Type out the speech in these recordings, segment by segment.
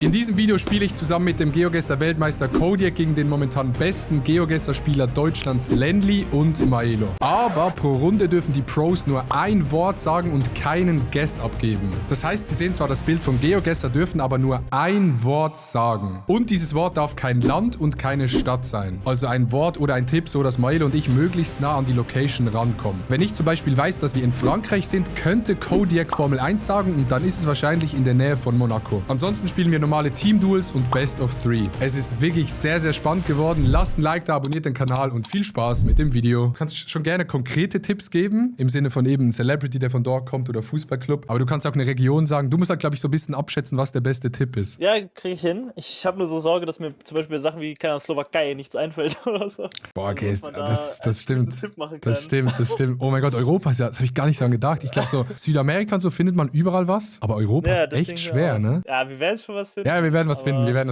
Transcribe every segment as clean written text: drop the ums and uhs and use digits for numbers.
In diesem Video spiele ich zusammen mit dem GeoGuessr-Weltmeister Kodiak gegen den momentan besten GeoGuessr-Spieler Deutschlands Lenly und Maelo. Aber pro Runde dürfen die Pros nur ein Wort sagen und keinen Guess abgeben. Das heißt, sie sehen zwar das Bild von GeoGuessr, dürfen aber nur ein Wort sagen. Und dieses Wort darf kein Land und keine Stadt sein. Also ein Wort oder ein Tipp, so dass Maelo und ich möglichst nah an die Location rankommen. Wenn ich zum Beispiel weiß, dass wir in Frankreich sind, könnte Kodiak Formel 1 sagen und dann ist es wahrscheinlich in der Nähe von Monaco. Ansonsten spielen wir normale Team-Duels und Best of 3. Es ist wirklich sehr, sehr spannend geworden. Lasst ein Like da, abonniert den Kanal und viel Spaß mit dem Video. Du kannst schon gerne konkrete Tipps geben, im Sinne von eben ein Celebrity, der von dort kommt oder Fußballclub. Aber du kannst auch eine Region sagen. Du musst halt, glaube ich, so ein bisschen abschätzen, was der beste Tipp ist. Ja, kriege ich hin. Ich habe nur so Sorge, dass mir zum Beispiel Sachen wie, keine Ahnung, Slowakei nichts einfällt oder so. Boah, okay, das stimmt. Tipp machen kann. Das stimmt. Oh mein Gott, Europa ist ja, das habe ich gar nicht dran gedacht. Ich glaube, so Südamerika und so findet man überall was. Aber Europa ist echt schwer, ne? Ja, wir werden schon was finden. Ja, wir werden was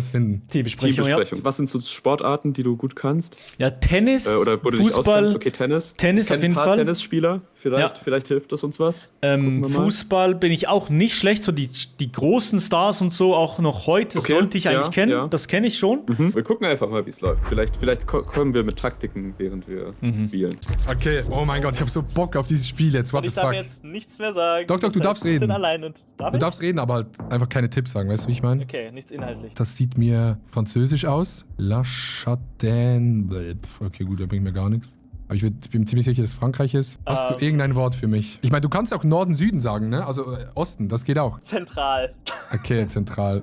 finden. Teambesprechung. Ja. Was sind so Sportarten, die du gut kannst? Ja, Tennis, oder wo du dich Fußball. auskennst? Okay, Tennis. Tennis auf jeden Fall. Tennisspieler. Vielleicht hilft das uns was. Fußball bin ich auch nicht schlecht. So die großen Stars und so auch noch heute sollte ich eigentlich kennen. Ja. Das kenne ich schon. Wir gucken einfach mal, wie es läuft. Vielleicht kommen wir mit Taktiken, während wir spielen. Okay, oh mein Gott, ich habe so Bock auf dieses Spiel jetzt. What the fuck? Ich darf jetzt nichts mehr sagen. Doch, du darfst reden. Du darfst reden, aber halt einfach keine Tipps sagen. Weißt du, wie ich meine? Okay, nichts inhaltlich. Das sieht mir französisch aus. La Châtaigne. Okay, gut, da bringt mir gar nichts. Aber ich bin ziemlich sicher, dass es Frankreich ist. Hast du irgendein Wort für mich? Ich meine, du kannst auch Norden, Süden sagen, ne? Also Osten, das geht auch. Zentral. Okay, zentral.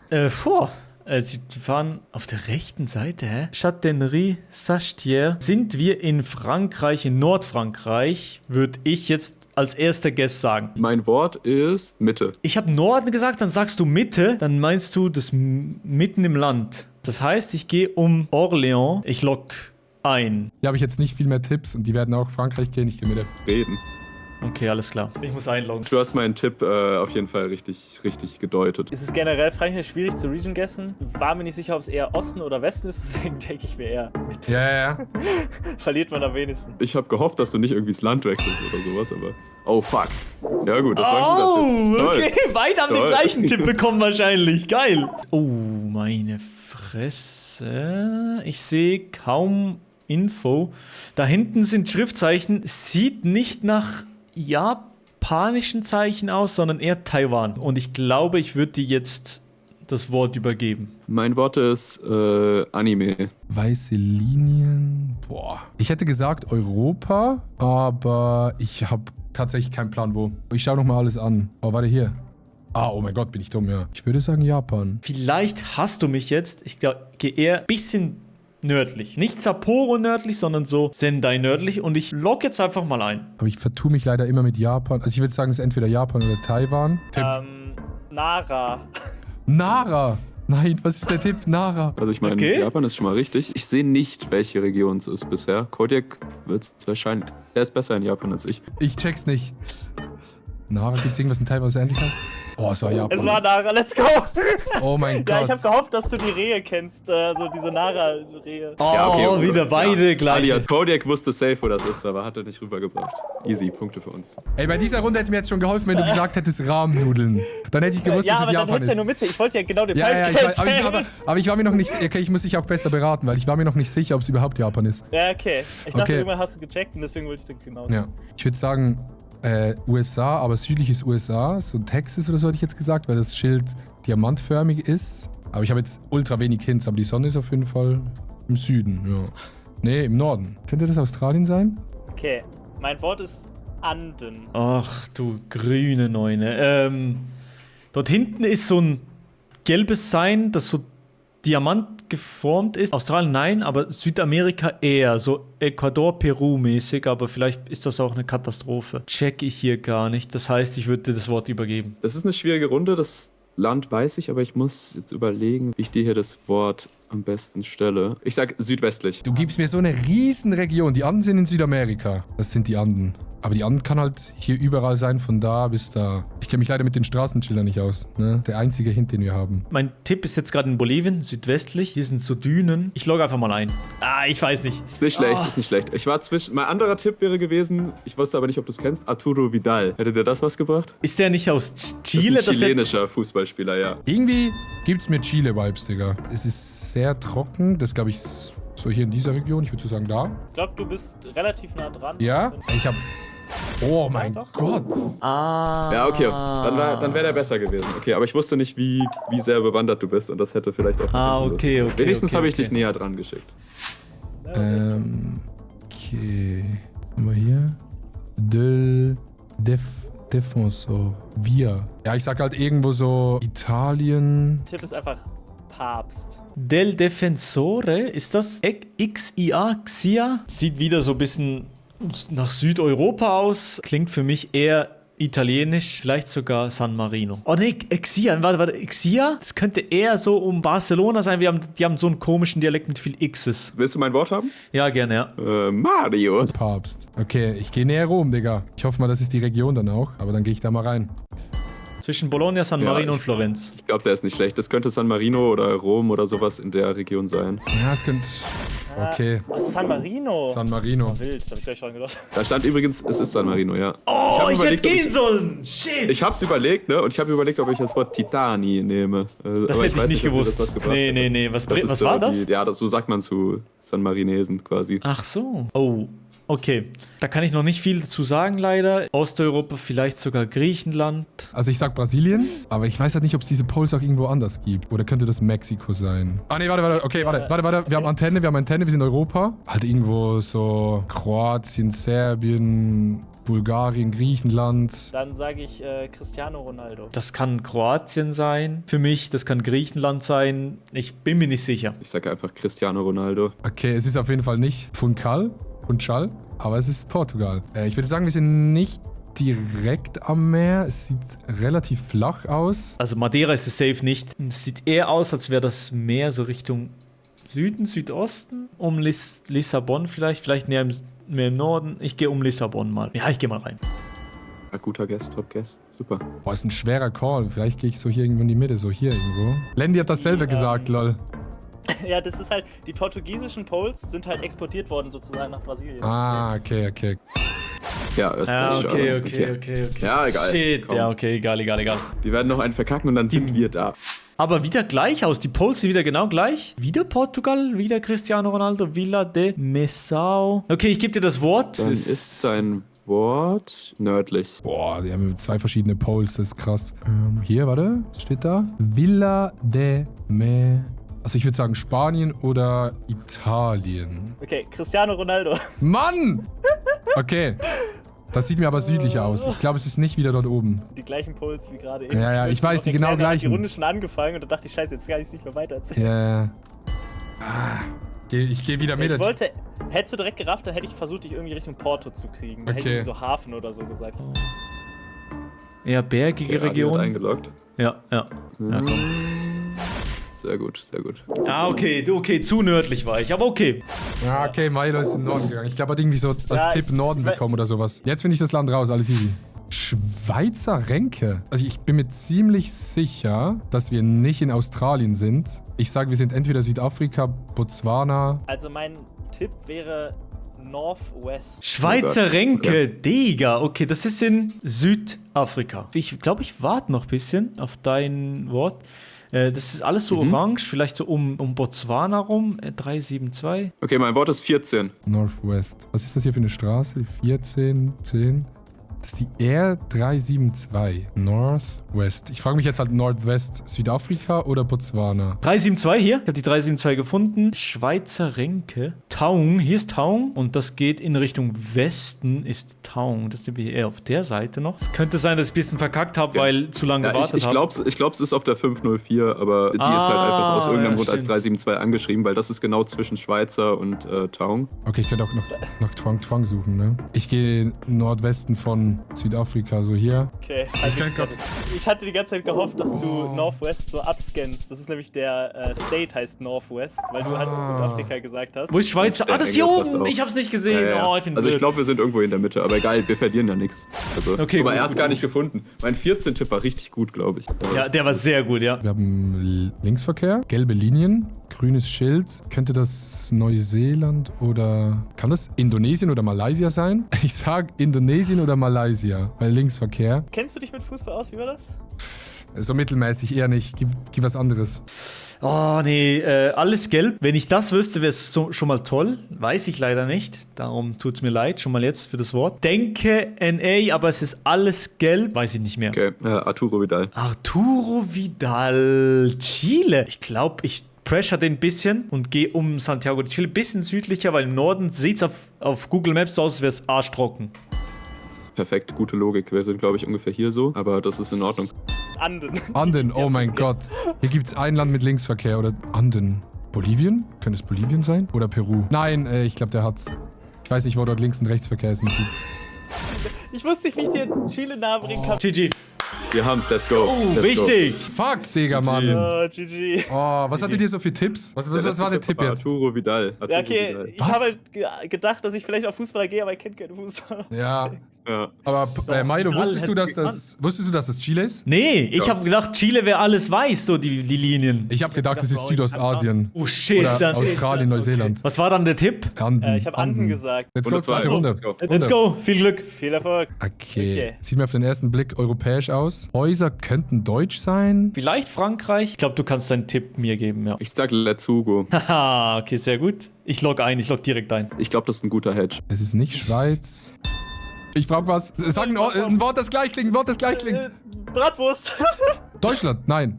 Sie fahren auf der rechten Seite, hä? Châtaigneraie, Sastière. Sind wir in Frankreich, in Nordfrankreich, würde ich jetzt als erster Guess sagen. Mein Wort ist Mitte. Ich habe Norden gesagt, dann sagst du Mitte, dann meinst du das mitten im Land. Das heißt, ich gehe um Orléans, ich lock ein. Hier habe ich jetzt nicht viel mehr Tipps und die werden auch Frankreich gehen. Ich gehe mit der Reden. Okay, alles klar. Ich muss einloggen. Du hast meinen Tipp auf jeden Fall richtig gedeutet. Es ist generell Frankreich schwierig zu Region guessen. War mir nicht sicher, ob es eher Osten oder Westen ist, deswegen denke ich mir eher Mitte. Ja. Verliert man am wenigsten. Ich habe gehofft, dass du nicht irgendwie das Land wechselst oder sowas, aber... Oh, fuck. Ja gut, das war ein guter Tipp. Okay, beide haben den gleichen Tipp bekommen wahrscheinlich. Geil. Oh, meine Fresse. Ich sehe kaum Info. Da hinten sind Schriftzeichen. Sieht nicht nach japanischen Zeichen aus, sondern eher Taiwan. Und ich glaube, ich würde dir jetzt das Wort übergeben. Mein Wort ist Anime. Weiße Linien. Boah. Ich hätte gesagt Europa, aber ich habe tatsächlich keinen Plan wo. Ich schaue nochmal alles an. Oh, warte hier. Oh mein Gott, bin ich dumm, ja. Ich würde sagen Japan. Vielleicht hast du mich jetzt. Ich gehe eher ein bisschen nördlich. Nicht Sapporo nördlich, sondern so Sendai nördlich. Und ich log jetzt einfach mal ein. Aber ich vertue mich leider immer mit Japan. Also ich würde sagen, es ist entweder Japan oder Taiwan. Nara. Nara! Nein, was ist der Tipp? Nara. Also ich meine, Japan ist schon mal richtig. Ich sehe nicht, welche Region es ist bisher. Kodiak wird es wahrscheinlich... Er ist besser in Japan als ich. Ich check's nicht. Nara, gibt's irgendwas in Taiwan, was du endlich hast? Oh, es war Japan. Es war Nara, let's go! Oh mein Gott. Ja, ich habe gehofft, dass du die Rehe kennst, so diese Nara-Rehe. Oh, ja, okay, wieder beide gleich. Kodiak wusste safe, wo das ist, aber hat er nicht rübergebracht. Easy, Punkte für uns. Ey, bei dieser Runde hätte mir jetzt schon geholfen, wenn du gesagt hättest Rahmennudeln. Dann hätte ich gewusst, dass es Japan ist. Ja, nur Mitte. Ich wollte ja genau den Fall aber ich war mir noch nicht... Okay, ich muss dich auch besser beraten, weil ich war mir noch nicht sicher, ob es überhaupt Japan ist. Ja, okay. Ich dachte, irgendwann hast du gecheckt und deswegen wollte ich den genau. Ja. Ich würde sagen... USA, aber südliches USA, so Texas oder so hätte ich jetzt gesagt, weil das Schild diamantförmig ist. Aber ich habe jetzt ultra wenig Hints, aber die Sonne ist auf jeden Fall im Süden, ja. Nee, im Norden. Könnte das Australien sein? Okay, mein Wort ist Anden. Ach du grüne Neune. Dort hinten ist so ein gelbes Sein, das so Diamant geformt ist. Australien nein, aber Südamerika eher. So Ecuador, Peru mäßig, aber vielleicht ist das auch eine Katastrophe. Check ich hier gar nicht. Das heißt, ich würde dir das Wort übergeben. Das ist eine schwierige Runde. Das Land weiß ich, aber ich muss jetzt überlegen, wie ich dir hier das Wort am besten stelle. Ich sag südwestlich. Du gibst mir so eine riesen Region. Die Anden sind in Südamerika. Das sind die Anden. Aber die anderen kann halt hier überall sein, von da bis da. Ich kenne mich leider mit den Straßenschildern nicht aus. Ne? Der einzige Hint, den wir haben. Mein Tipp ist jetzt gerade in Bolivien, südwestlich. Hier sind so Dünen. Ich logge einfach mal ein. Ich weiß nicht. Ist nicht schlecht, ist nicht schlecht. Ich war mein anderer Tipp wäre gewesen, ich wusste aber nicht, ob du es kennst, Arturo Vidal. Hätte dir das was gebracht? Ist der nicht aus Chile? Das ist ein chilenischer Fußballspieler, ja. Irgendwie gibt's mir Chile-Vibes, Digga. Es ist sehr trocken. Das glaube ich so hier in dieser Region. Ich würde so sagen da. Ich glaube, du bist relativ nah dran. Ja? Ich habe... Oh mein doch. Gott. Ja, okay. Dann wäre der besser gewesen. Okay, aber ich wusste nicht, wie sehr bewandert du bist und das hätte vielleicht auch... Okay. Wenigstens habe ich dich näher dran geschickt. Okay. Guck mal hier. Defensor. Wir. Ja, ich sag halt irgendwo so Italien. Tipp ist einfach Papst. Del Defensore, ist das XIA? Xia? Sieht wieder so ein bisschen nach Südeuropa aus. Klingt für mich eher italienisch, vielleicht sogar San Marino. Oh ne, Xia, warte, Xia? Das könnte eher so um Barcelona sein. Die haben so einen komischen Dialekt mit viel X's. Willst du mein Wort haben? Ja, gerne, ja. Mario. Papst. Okay, ich gehe näher Rom, Digga. Ich hoffe mal, das ist die Region dann auch. Aber dann gehe ich da mal rein. Zwischen Bologna, San Marino und Florenz. Ich glaube, der ist nicht schlecht. Das könnte San Marino oder Rom oder sowas in der Region sein. Ja, es könnte... Okay. San Marino. San Marino. Wild, hab ich gleich schon gedacht. Da stand übrigens, es ist San Marino, ja. Oh, ich hätte gehen sollen. Shit. Ich hab's überlegt, ne? Und ich habe überlegt, ob ich das Wort Titani nehme. Das aber hätte ich nicht gewusst. Nee. Was war das? Ja, so sagt man zu San Marinesen quasi. Ach so. Oh, okay. Da kann ich noch nicht viel dazu sagen, leider. Osteuropa, vielleicht sogar Griechenland. Also ich sag Brasilien, aber ich weiß halt nicht, ob es diese Poles auch irgendwo anders gibt. Oder könnte das Mexiko sein? Ah nee, warte. Okay, warte. Wir haben Antenne, wir sind in Europa. Halt irgendwo so Kroatien, Serbien, Bulgarien, Griechenland. Dann sage ich Cristiano Ronaldo. Das kann Kroatien sein. Für mich, das kann Griechenland sein. Ich bin mir nicht sicher. Ich sage einfach Cristiano Ronaldo. Okay, es ist auf jeden Fall nicht Funchal, aber es ist Portugal. Ich würde sagen, wir sind nicht direkt am Meer. Es sieht relativ flach aus. Also Madeira ist es safe nicht. Es sieht eher aus, als wäre das Meer so Richtung Süden, Südosten. Um Lissabon vielleicht mehr im Norden. Ich gehe um Lissabon mal. Ja, ich gehe mal rein. Ja, guter Guess, Top Guess. Super. Boah, ist ein schwerer Call. Vielleicht gehe ich so hier irgendwo in die Mitte, so hier irgendwo. Lendi hat dasselbe gesagt, lol. Ja, das ist halt, die portugiesischen Poles sind halt exportiert worden sozusagen nach Brasilien. Ah, okay. Ja, östlich. Okay. Ja, egal. Shit, Komm. ja, okay, egal. Die werden noch einen verkacken und dann sind wir da. Aber wieder gleich aus. Die Poles sind wieder genau gleich. Wieder Portugal, wieder Cristiano Ronaldo, Vila de Messau. Okay, ich gebe dir das Wort. Dann ist sein Wort nördlich. Boah, die haben 2 verschiedene Poles, das ist krass. Hier, warte, steht da? Villa de Me. Also ich würde sagen Spanien oder Italien. Okay, Cristiano Ronaldo. Mann! Okay. Das sieht mir aber südlicher aus. Ich glaube, es ist nicht wieder dort oben. Die gleichen Poles wie gerade eben. Ja, ich weiß, die genau gleichen. Ich habe die Runde schon angefangen und da dachte ich, scheiße, jetzt kann ich es nicht mehr weitererzählen. Ja. Ich gehe wieder mit. Hättest du direkt gerafft, dann hätte ich versucht, dich irgendwie Richtung Porto zu kriegen. Dann hätte ich irgendwie so Hafen oder so gesagt. Eher bergige Region. Eingeloggt. Ja, komm. Sehr gut. Ah, okay, zu nördlich war ich, aber okay. Ja, okay, Milo ist in den Norden gegangen. Ich glaube, er hat irgendwie so als Tipp Norden bekommen oder sowas. Jetzt finde ich das Land raus, alles easy. Schweizer Ränke. Also ich bin mir ziemlich sicher, dass wir nicht in Australien sind. Ich sage, wir sind entweder Südafrika, Botswana. Also mein Tipp wäre Northwest. Schweizer Ränke, Digga. Okay, das ist in Südafrika. Ich glaube, ich warte noch ein bisschen auf dein Wort. Das ist alles so orange, vielleicht so um Botswana rum. 372. Okay, mein Wort ist 14. Northwest. Was ist das hier für eine Straße? 14, 10. Das ist die R372. Northwest. Ich frage mich jetzt halt Nordwest, Südafrika oder Botswana? 372 hier. Ich habe die 372 gefunden. Schweizer Ränke. Taung. Hier ist Taung. Und das geht in Richtung Westen ist Taung. Das sind wir eher auf der Seite noch. Es könnte sein, dass ich ein bisschen verkackt habe, weil zu lange gewartet habe. Ich glaube, es ist auf der 504, aber die ist halt einfach aus irgendeinem Grund als 372 angeschrieben, weil das ist genau zwischen Schweizer und Taung. Okay, ich könnte auch noch Twang suchen, ne? Ich gehe Nordwesten von Asien, Südafrika, so hier. Okay. Ich hatte die ganze Zeit gehofft, dass du Northwest so abscannst. Das ist nämlich der State heißt Northwest, weil du halt Südafrika gesagt hast. Wo ist Schweiz? Ah, das ist hier Passt oben. auf. Ich hab's nicht gesehen. Ja. Oh, ich bin Also ich blöd. glaube, wir sind irgendwo in der Mitte, aber egal, wir verlieren ja nichts. Also, Okay, aber gut, er hat's gut, gar nicht gefunden. Mein 14-Tipp war richtig gut, glaube ich. Ja, der war sehr gut, ja. Wir haben Linksverkehr, gelbe Linien, grünes Schild. Könnte das Neuseeland oder... Kann das Indonesien oder Malaysia sein? Ich sag Indonesien oder Malaysia, weil Linksverkehr. Kennst du dich mit Fußball aus? Wie war das? So mittelmäßig eher nicht. Gib was anderes. Oh, nee, alles gelb. Wenn ich das wüsste, wäre es schon mal toll. Weiß ich leider nicht. Darum tut's mir leid, schon mal jetzt für das Wort. Denke NA, aber es ist alles gelb. Weiß ich nicht mehr. Okay, Arturo Vidal. Arturo Vidal, Chile. Ich glaube, ich pressure den ein bisschen und gehe um Santiago de Chile. Bisschen südlicher, weil im Norden sieht es auf Google Maps so aus, als wäre es arschtrocken. Perfekt, gute Logik. Wir sind, glaube ich, ungefähr hier so, aber das ist in Ordnung. Anden. Oh mein Gott. Hier gibt es ein Land mit Linksverkehr oder Anden. Bolivien? Könnte es Bolivien sein? Oder Peru? Nein, ich glaube, der hat's. Ich weiß nicht, wo dort Links- und Rechtsverkehr ist. Ich wusste nicht, wie ich dir Chile nahe bringen kann. GG. Wir haben's, let's go. Oh, Let's wichtig. Fuck, Digga, Mann. Oh, GG. Oh, was hattet ihr so für Tipps? Was go. war der Tipp jetzt? Arturo Vidal. Ja, okay, ich Was? habe halt gedacht, dass ich vielleicht auf Fußballer gehe, aber ich kenne keinen Fußballer. Ja, Ja. aber Milo, Vidal wusstest du, dass das Chile ist? Nee, ich habe gedacht, Chile wäre alles weiß, so die Linien. Ich habe gedacht, das ist Südostasien. Oh shit, Oder dann. Australien, Neuseeland. Was war dann der Tipp? Anden. Ich habe Anden gesagt. Let's go, 102. zweite Runde. Let's go. Let's go, viel Glück. Viel Erfolg. Okay. Okay. Sieht mir auf den ersten Blick europäisch aus. Häuser könnten deutsch sein. Vielleicht Frankreich. Ich glaube, du kannst deinen Tipp mir geben, ja. Ich sag Let's Hugo. Haha, okay, sehr gut. Ich log direkt ein. Ich glaube, das ist ein guter Hedge. Es ist nicht Schweiz. Ich brauch was. Sag ein Wort, das gleich klingt. Bratwurst. Deutschland, nein.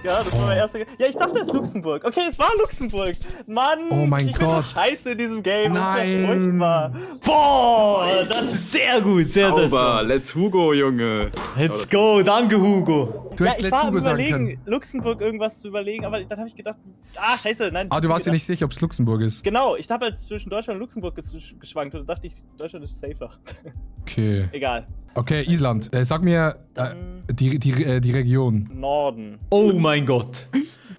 Ja, das war mein erster. Ja, ich dachte, es ist Luxemburg. Okay, es war Luxemburg. Mann. Oh mein ich bin Gott. so scheiße in diesem Game. Nein. Das ist ja furchtbar. Boah, das ist sehr gut. Sehr, sehr Aber strong. Let's Hugo, Junge. Let's go, danke Hugo. Du hättest ich Let's war am Hugo sagen Überlegen, können. Luxemburg irgendwas zu überlegen, aber dann habe ich gedacht, scheiße, nein. Ah, du warst dir nicht sicher, ob es Luxemburg ist. Genau, ich habe halt zwischen Deutschland und Luxemburg geschwankt und da dachte ich, Deutschland ist safer. Okay. Egal. Okay, Island. Sag mir die Region. Norden. Oh mein Gott.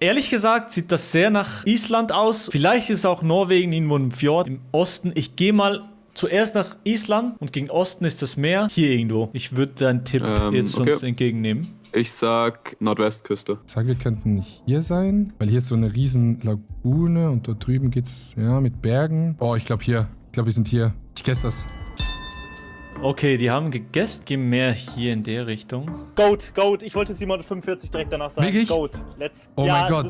Ehrlich gesagt sieht das sehr nach Island aus. Vielleicht ist auch Norwegen irgendwo im Fjord im Osten. Ich gehe mal zuerst nach Island und gegen Osten ist das Meer. Hier irgendwo. Ich würde deinen Tipp jetzt okay. sonst entgegennehmen. Ich sag Nordwestküste. Ich sage, wir könnten hier sein, weil hier ist so eine riesen Lagune und dort drüben geht's, ja, mit Bergen. Oh, ich glaube hier. Ich glaube, wir sind hier. Ich guess das. Okay, die haben gegessen. Geh mehr hier in der Richtung. Goat. Ich wollte 745 direkt danach sagen. Wirklich? Goat. Oh mein Gott.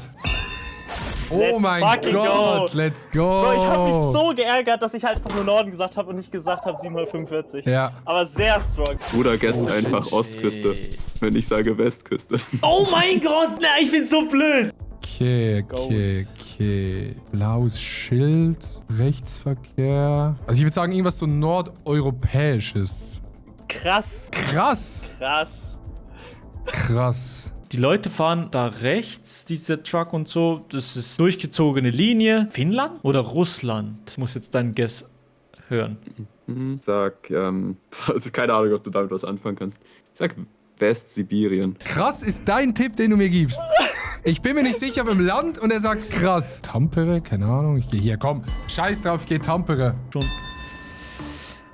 Oh Let's mein fucking Gott, go. let's go. Bro, ich habe mich so geärgert, dass ich halt einfach nur Norden gesagt habe und nicht gesagt habe 745. Ja. Aber sehr strong. Bruder, guest Oh, einfach shit. Ostküste. Wenn ich sage Westküste. Oh mein Gott, nein, ich bin so blöd. Okay. Blaues Schild, Rechtsverkehr. Also ich würde sagen, irgendwas so nordeuropäisches. Krass. Krass. Die Leute fahren da rechts, dieser Truck und so. Das ist durchgezogene Linie. Finnland oder Russland? Ich muss jetzt deinen Guess hören. Ich sag, also keine Ahnung, ob du damit was anfangen kannst. Ich sag Westsibirien. Krass ist dein Tipp, den du mir gibst. Ich bin mir nicht sicher beim Land und er sagt krass. Tampere? Keine Ahnung. Ich gehe hier, komm. Scheiß drauf, ich gehe Tampere. Schon.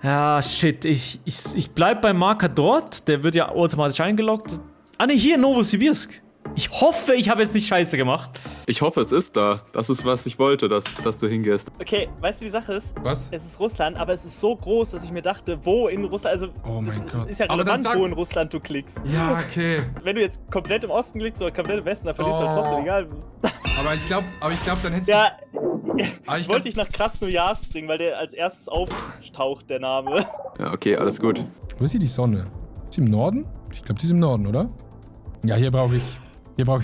Ja, shit. Ich bleib beim Marker dort. Der wird ja automatisch eingeloggt. Ah, ne, hier, Novosibirsk. Ich hoffe, ich habe jetzt nicht scheiße gemacht. Ich hoffe, es ist da. Das ist, was ich wollte, dass du hingehst. Okay, weißt du, die Sache ist? Was? Es ist Russland, aber es ist so groß, dass ich mir dachte, wo in Russland, also Oh mein das Gott. ist ja Aber dann relevant, sag- wo in Russland du klickst. Ja, okay. Wenn du jetzt komplett im Osten klickst oder komplett im Westen, dann verlierst du halt Oh. trotzdem, egal. Aber ich glaube, dann hättest Ja, Aber ich wollte dich nach Krasnojarsk bringen, weil der als erstes auftaucht, der Name. Ja, okay, alles gut. Wo ist hier die Sonne? Ist sie im Norden? Ich glaube, die ist im Norden, oder? Ja, hier brauche ich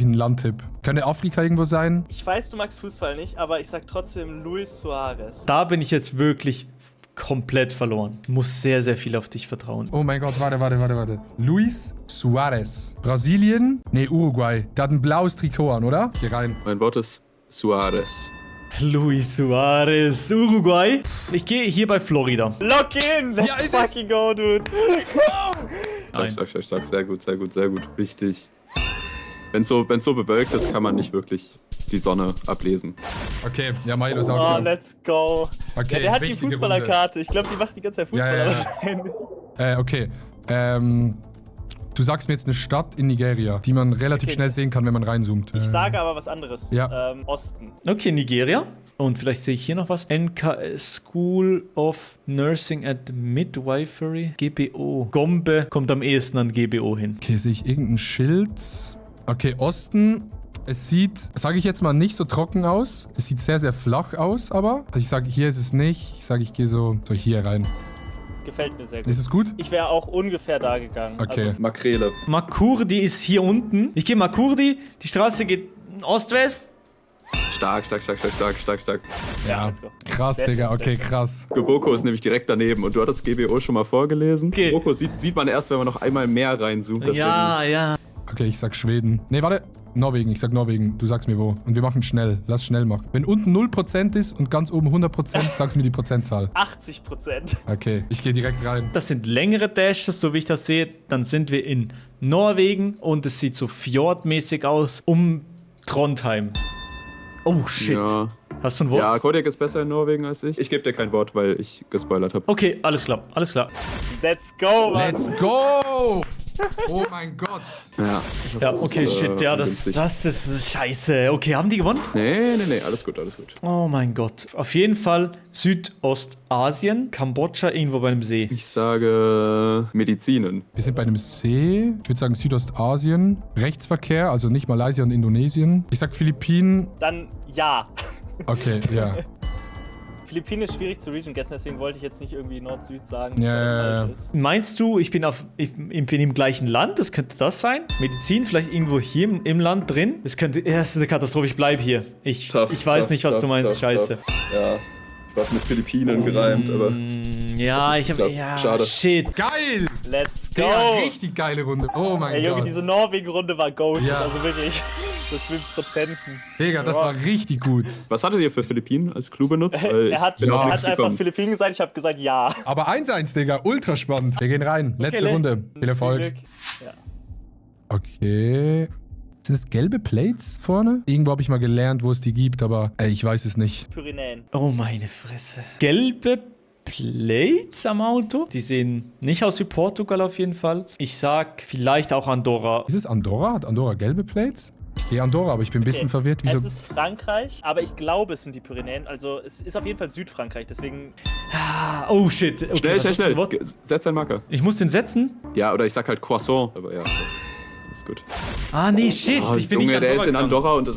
einen Landtipp. Könnte Afrika irgendwo sein? Ich weiß, du magst Fußball nicht, aber ich sag trotzdem Luis Suarez. Da bin ich jetzt wirklich komplett verloren. Ich muss sehr, sehr viel auf dich vertrauen. Oh mein Gott, warte. Luis Suarez. Brasilien? Nee, Uruguay. Der hat ein blaues Trikot an, oder? Hier rein. Mein Wort ist Suarez. Luis Suarez, Uruguay. Ich gehe hier bei Florida. Lock in! Let's Ja, ist es. fucking go, dude! Nein. Stark. Sehr gut. Richtig. Wenn so bewölkt ist, kann man nicht wirklich die Sonne ablesen. Okay, ja, Milo sagt Oh, schon. let's go. Okay, Ja, der hat die wichtige Fußballerkarte. Ich glaube, die macht die ganze Zeit Fußballer Ja. wahrscheinlich. Okay, du sagst mir jetzt eine Stadt in Nigeria, die man relativ Okay. schnell sehen kann, wenn man reinzoomt. Ich sage aber was anderes. Ja. Osten. Okay, Nigeria. Und vielleicht sehe ich hier noch was. NKS School of Nursing and Midwifery. GBO. Gombe kommt am ehesten an GBO hin. Okay, sehe ich irgendein Schild? Okay, Osten. Es sieht, sage ich jetzt mal, nicht so trocken aus. Es sieht sehr, sehr flach aus, aber. Also ich sage, hier ist es nicht. Ich sage, ich gehe so hier rein. Gefällt mir sehr gut. Ist es gut? Ich wäre auch ungefähr da gegangen. Okay. Makrele. Makurdi ist hier unten. Ich gehe Makurdi. Die Straße geht Ost-West. Stark. Ja, let's go. krass, Sehr Digga. schön, Okay, sehr krass. Goboko ist nämlich direkt daneben und du hattest GBO schon mal vorgelesen. Okay. Goboko sieht man erst, wenn man noch einmal mehr reinzoomt. Deswegen- Ja. Okay, ich sag Schweden. Nee, warte. Norwegen. Ich sag Norwegen. Du sagst mir wo. Und wir machen schnell. Lass schnell machen. Wenn unten 0% ist und ganz oben 100%, sagst du mir die Prozentzahl. 80%. Okay, ich gehe direkt rein. Das sind längere Dashes, so wie ich das sehe. Dann sind wir in Norwegen und es sieht so fjordmäßig aus. Um Trondheim. Oh, shit. Ja. Hast du ein Wort? Ja, Kodiak ist besser in Norwegen als ich. Ich gebe dir kein Wort, weil ich gespoilert habe. Okay, alles klar. Let's go, Mann. Let's go! Oh mein Gott. Ja, Ja, ist, okay, shit. Ja, ungünstig. das ist scheiße. Okay, haben die gewonnen? Nee, alles gut. Oh mein Gott. Auf jeden Fall Südostasien, Kambodscha, irgendwo bei einem See. Ich sage Medizinen. Wir sind bei einem See. Ich würde sagen Südostasien. Rechtsverkehr, also nicht Malaysia und Indonesien. Ich sag Philippinen. Dann ja. Okay, ja. Philippinen ist schwierig zu region guessen, deswegen wollte ich jetzt nicht irgendwie Nord-Süd sagen, Ja, weil das ja, ja. falsch ist. Meinst du, ich bin im gleichen Land? Das könnte das sein? Medizin vielleicht irgendwo hier im Land drin? Das ist eine Katastrophe. Ich bleibe hier. Ich weiß nicht, was du meinst. Scheiße. Ja, ich war mit Philippinen gereimt, aber Ja, ich habe. glaub, Ja, schade. shit. Geil! Let's go! Digga, richtig geile Runde. Oh mein Ey, Junge, Gott. diese Norwegen-Runde war Gold. Ja. Also wirklich, das mit Prozenten. Digga, das Ja. war richtig gut. was hattet ihr für Philippinen als Clou benutzt? Weil Er hat, ich bin auf er nichts hat einfach gekommen. Philippinen gesagt, ich habe gesagt ja. Aber 1-1, Digga. Ultra spannend. Wir gehen rein. Letzte Okay, Runde. Viel Erfolg. Glück. Ja. Okay. Sind das gelbe Plates vorne? Irgendwo habe ich mal gelernt, wo es die gibt, aber ich weiß es nicht. Pyrenäen. Oh, meine Fresse. Gelbe Plates am Auto. Die sehen nicht aus wie Portugal auf jeden Fall. Ich sag vielleicht auch Andorra. Ist es Andorra? Hat Andorra gelbe Plates? Ich gehe Andorra, aber ich bin ein bisschen verwirrt. Wieso? Es ist Frankreich, aber ich glaube, es sind die Pyrenäen. Also es ist auf jeden Fall Südfrankreich, deswegen Oh, shit. Okay, was hast du für ein Wort? Setz deinen Marker. Ich muss den setzen? Ja, oder ich sag halt Croissant, aber ja. Ist gut. Ah, nee, shit. Oh, Ich bin Junge, nicht der ist in gegangen. Andorra und es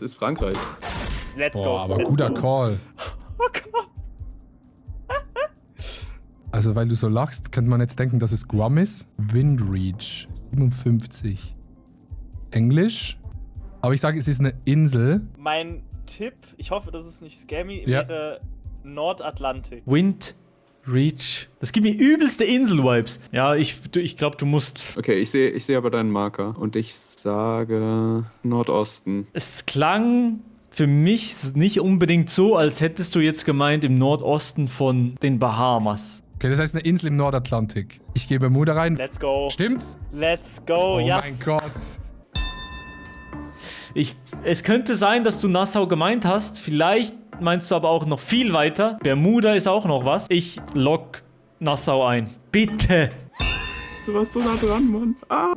ist Frankreich. let's go. Boah, aber let's guter go. Call. Oh Gott. Also, weil du so lachst, könnte man jetzt denken, dass es Guam ist. Windreach, 57. Englisch. Aber ich sage, es ist eine Insel. Mein Tipp, ich hoffe, das ist nicht scammy, Ja. wäre Nordatlantik. Wind Reach. Das gibt mir übelste Insel-Vibes. Ja, ich glaube, du musst. Okay, ich seh aber deinen Marker und ich sage Nordosten. Es klang für mich nicht unbedingt so, als hättest du jetzt gemeint im Nordosten von den Bahamas. Okay, das heißt eine Insel im Nordatlantik. Ich gehe Bermuda rein. Let's go. Stimmt's? Let's go. Oh yes. mein Gott. Es könnte sein, dass du Nassau gemeint hast. Vielleicht meinst du aber auch noch viel weiter. Bermuda ist auch noch was. Ich log Nassau ein. Bitte. Du warst so nah dran, Mann. Ah.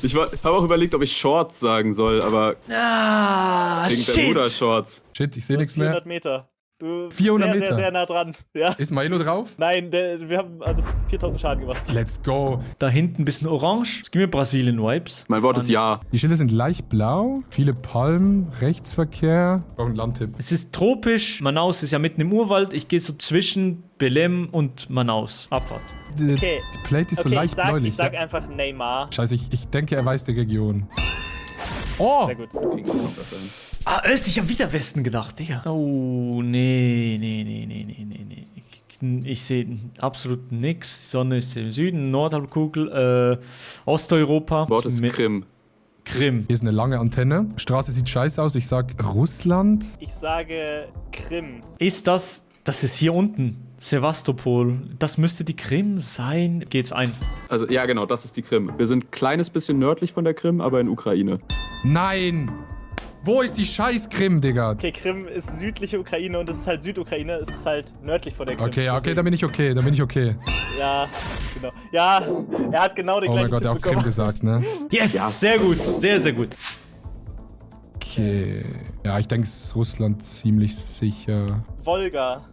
Ich habe auch überlegt, ob ich Shorts sagen soll, aber Ah, wegen shit. Bermuda-Shorts. Shit, ich sehe Du hast nichts mehr. 400 Meter. Du 400 sehr, Meter. sehr, sehr nah dran. Ja. Ist Milo drauf? Nein, wir haben also 4000 Schaden gemacht. Let's go. Da hinten ein bisschen orange. Das gibt mir Brasilien-Vibes. Mein Wort ist ja. Die Schilder sind leicht blau. Viele Palmen. Rechtsverkehr. Auch ein Landtipp. Es ist tropisch. Manaus ist ja mitten im Urwald. Ich gehe so zwischen Belém und Manaus. Abfahrt. Die, Okay. die Plate ist so Okay, leicht bläulich. ich sag Ja. einfach Neymar. Scheiße, ich denke, er weiß die Region. Oh! Sehr gut. Ah, Öst, ich habe wieder Westen gedacht, Digga. Oh, nee. Ich sehe absolut nichts. Die Sonne ist im Süden, Nordhalbkugel, Osteuropa. Wort ist Mi- Krim. Krim. Hier ist eine lange Antenne. Straße sieht scheiße aus. Ich sag Russland. Ich sage Krim. Ist das ist hier unten. Sevastopol. Das müsste die Krim sein. Geht's ein. Also, ja, genau, das ist die Krim. Wir sind ein kleines bisschen nördlich von der Krim, aber in Ukraine. Nein! Wo ist die scheiß Krim, Digga? Okay, Krim ist südliche Ukraine und es ist halt Südukraine. Es ist halt nördlich von der Krim. Okay, da bin ich okay. Ja, genau. Ja, er hat genau den Oh mein gleichen Gott, er hat Tipp Krim bekommen. gesagt, ne? Yes, Ja. sehr gut. Sehr, sehr gut. Okay. Ja, ich denke, es ist Russland ziemlich sicher. Wolga.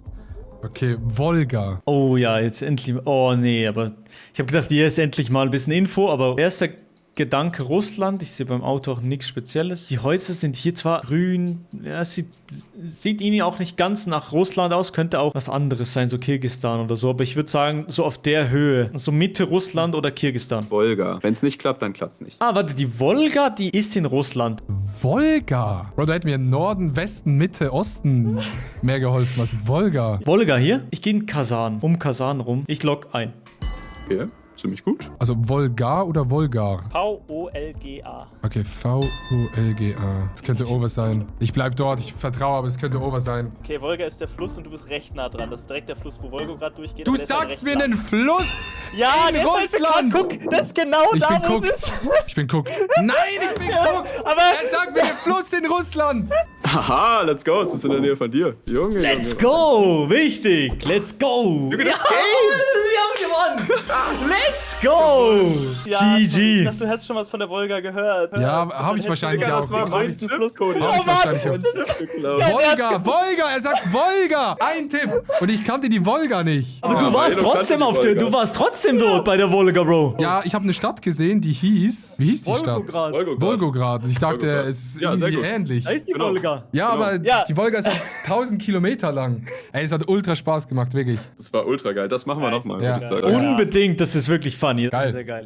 Okay, Wolga. Oh ja, jetzt endlich. Oh nee, aber ich habe gedacht, hier ist endlich mal ein bisschen Info, aber erster Gedanke Russland. Ich sehe beim Auto auch nichts Spezielles. Die Häuser sind hier zwar grün, ja, es sieht irgendwie auch nicht ganz nach Russland aus, könnte auch was anderes sein, so Kirgisistan oder so, aber ich würde sagen, so auf der Höhe, so Mitte Russland oder Kirgisistan. Wolga. Wenn es nicht klappt, dann klappt es nicht. Ah, warte, die Wolga, die ist in Russland. Wolga. Bro, da hätten mir Norden, Westen, Mitte, Osten mehr geholfen. Was Wolga? Wolga hier? Ich gehe in Kasan, um Kasan rum. Ich log ein. Okay, ziemlich gut. Also Wolgar oder Wolgar? V-O-L-G-A. Okay, V-O-L-G-A. Es könnte over sein. Ich bleib dort, ich vertraue, aber es könnte over sein. Okay, Wolga ist der Fluss und du bist recht nah dran. Das ist direkt der Fluss, wo Wolgograd durchgeht. Du aber der ist halt sagst recht mir lang. einen Fluss Ja, in der ist halt Russland! bekannt. Guck, das ist genau Ich da, bin wo Cook. es ist. Ich bin Cook. Nein, ich bin Cook! Aber Er sagt mir einen Fluss in Russland! Haha, let's go. Es ist in der Nähe von dir. Junge, Let's Junge. go! Wichtig! Let's go! Junge, das Wir haben gewonnen! Let's go! ja, ich GG! dachte, du hast schon was von der Wolga gehört. Ja, hab ich wahrscheinlich Ja, auch. das war Hab ich- mein Tipp, Cody. hab ich wahrscheinlich auch. Geklaut. Wolga! Er sagt Wolga! Ein Tipp! Und ich kannte die Wolga nicht. Aber du warst Milo trotzdem kannte die Wolga. du warst trotzdem dort bei der Wolga, Bro. Ja, ich habe eine Stadt gesehen, die hieß... Wie hieß die Stadt? Wolgograd. Ich dachte, Wolgograd. es ist Ja, sehr irgendwie gut. ähnlich. Da ist die Genau. Wolga. Ja, aber Ja. die Wolga ist halt 1000 Kilometer lang. Ey, es hat ultra Spaß gemacht, wirklich. Das war ultra geil. Das machen wir nochmal, Ja. würde ich sagen. Unbedingt, das ist wirklich funny. Geil. Sehr geil.